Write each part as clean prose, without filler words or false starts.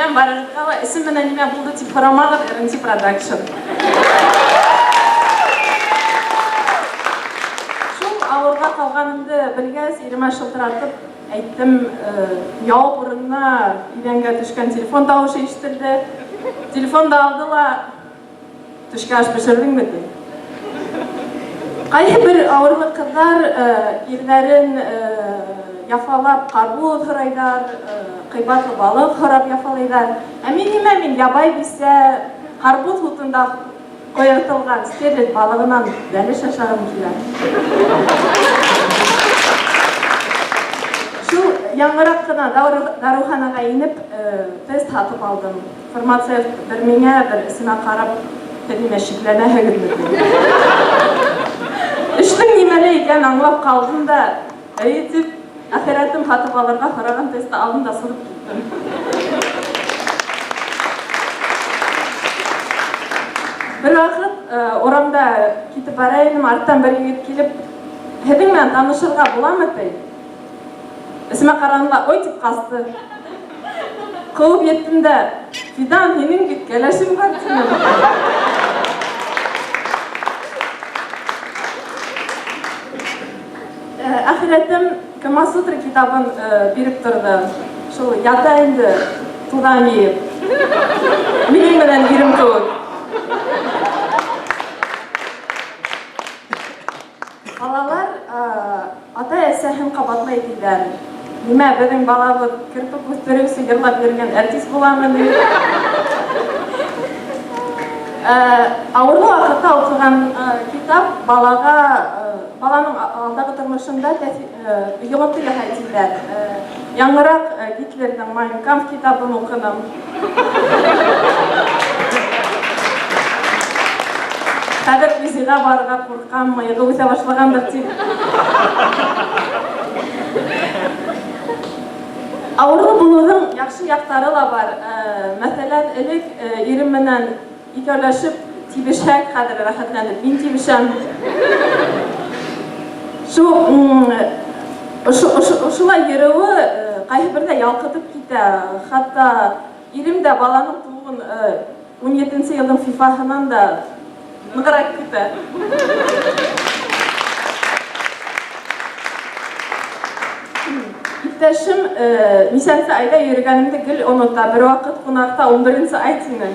Сәлам барыгызга ла. Исем менән нимә булды дип сорамагыз, RNT Production. Шул авырга калганымды белгәч, иремә шылтыратып әйттем, яуап урынына идәнгә төшкән телефон тавышы ишетелде. Телефон да алды ла, Төшке аш пешердеңме, ди. Кайсы бер авырлы кызлар ирләрен яфалап карбуз һорайлар, кыйбатлы балык һорап яфалыйлар. Ә мин нимә, мин ябай бисә, карбуз утында куертылган стерлядь балыгыннан бәлеш ашагым килә. Шул яңарак кына даруханага инеп, тест һатып алдым. Фармацевт бер миңа, бер эсенә карап, Һеҙ нимә, шикләнәһегеҙме? ти. Эштең нимәлә икәнен аңлап ҡалдым да, Эйе дип, әхирәтем һатып алырға һораған тестты алдым да сығып киттем. Берваҡыт урамда китеп бара инем, арттан бер егет килеп, Һеҙҙең менән танышырға буламы? ти. Эсемә карадым да, ой дип касты. Куып еттем дә, Фидан, һинең бит кәләшең бар тинем. Әхирәтем Камасутра китабын биреп торды. Шул ята инде тузан йыеп. Минең белән ирем кебек. Балалар ата-әсәһен кабатлый диләр. Нимә, беҙҙең балабыҙ керпек үҫтереүсе йырлап йөрөгән әртис буламы ни? Авырлы ваҡытта уҡыған китап балаға, баланың алдағы тормошонда йоғонто яһай тиҙәр. Яңыраҡ Гитлерҙың Майн Кампф китабын уҡыным. Хәҙер УЗИға барырға ҡурҡам, мыйығы үҫә башлагандыр дип. Авырлы булыуҙың яҡшы яҡтары ла бар. Мәҫәлән, элек ирем менән икәүләшеп тибешһәк, хәҙер рәхәтләнеп мин тибешәм. Шул ошолай йөрөүе ҡайһы берҙә ялҡытып китә. Хатта ирем дә баланың тыуыуын 17 йылдың фифаһынан да нығыраҡ көтә. Иптәшем нисәнсе айҙа йөрөгәнемде гел онота. Бер ваҡыт ҡунаҡта 11 ай тине.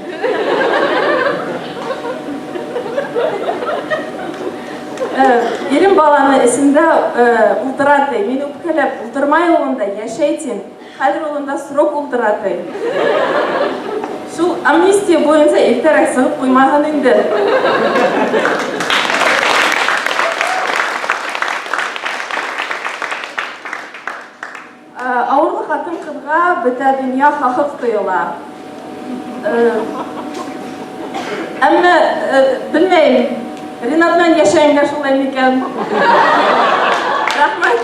Ирем баланы эсендә ултыра ти. Мин үпкәләп, ултырмай ул унда, йәшәй тим. Хәҙер ул унда срок ултыра ти. Шул амнистия буйынса иртәрәк сығып ҡуймаһын инде. Авырлы хатын-кызга бөтә дөнья хахык тоела. Әмма белмәйем, Ринат белән яшәгәнгә шулай микән? Рәхмәт.